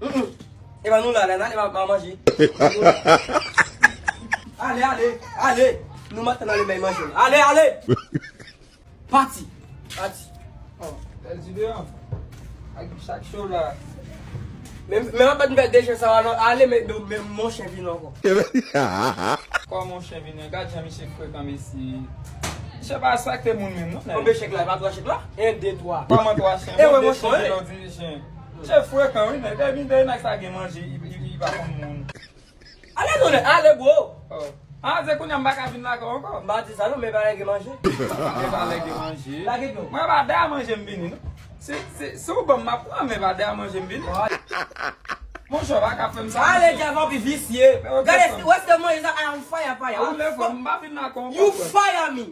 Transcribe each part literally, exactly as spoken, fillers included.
Mm, mm. E pa nou la, la, n ale, pa, pa manje. Ale, ale, ale. Nou maten ale bay manje. Ale, ale. Pati. Pati. Oh, bèl ti deyò. Ak chak cho la. Men, men m ap bat nouvèl dejen sa a, non. Ale, men, men, men monchè vin ankò. Kòman monchè vin? Gad jan misye frekan, mesye. Misye pa respekte moun menm, non, nèg. Konbyen chèk la? E pa twa chèk la? En, de, twa. Kòman twa chen? E, bon, de chen, wi. Lè w di chen. Misye frekan, wi, nèg. Depi de nèg sa gen manje, li, li, li pa konn moun. Ale non, nèg, ale, bro. Oh. Ah, se kounye a m pa ka vin lakay ou ankò. M pa di sa non, men pa lage manje. Men pa lage manje. Lage non. Mwen pa dèyè manje m vini, non. Si, si, si w ban m, m ap pran, men pa dèyè manje m vini. Monchè, w pa ka fè m sa, ale, mesye. Djè vanpi visye. Gade, ou wè se manje sa, a, on fire, fire. Ale, frè m, m pa vin lakay ou ankò, frè. You fire me.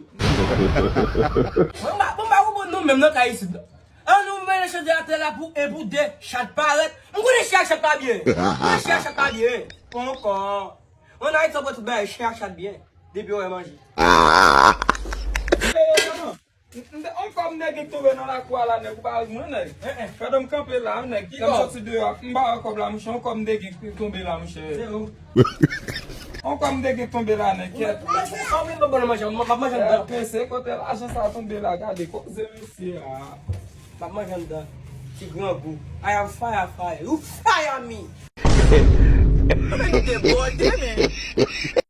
Bon, m pa, bon, m pa konprann nou menm nan kay isit, non. An nou mennen chanje atè la pou en pou de, chat parèt. M konnen chen ak chat pa byen. M konnen chen ak chat pa byen. Ankò. An Ayiti, w pran tout bagay, chen ak chat byen. Depi w wè manje. On kòb nèg ki tonbe nan lakou a la, nèg, ou pa wè mwen, nèg. Fè m kanpe la, nèg. Lè m soti deyò, m pa wè kòb la, monchè. On kòb nèg ki tonbe la, monchè. On kòb nèg ki tonbe la, nèg. Kèt. Mwen fè sa, mwen pa bon manje, m ap manje anndan. Pèse kote lajan sa tonbe la, gade koze mesye a. M ap manje anndan. Ti grangou. I am fire, fire. You fire me. Mwen debòde, men.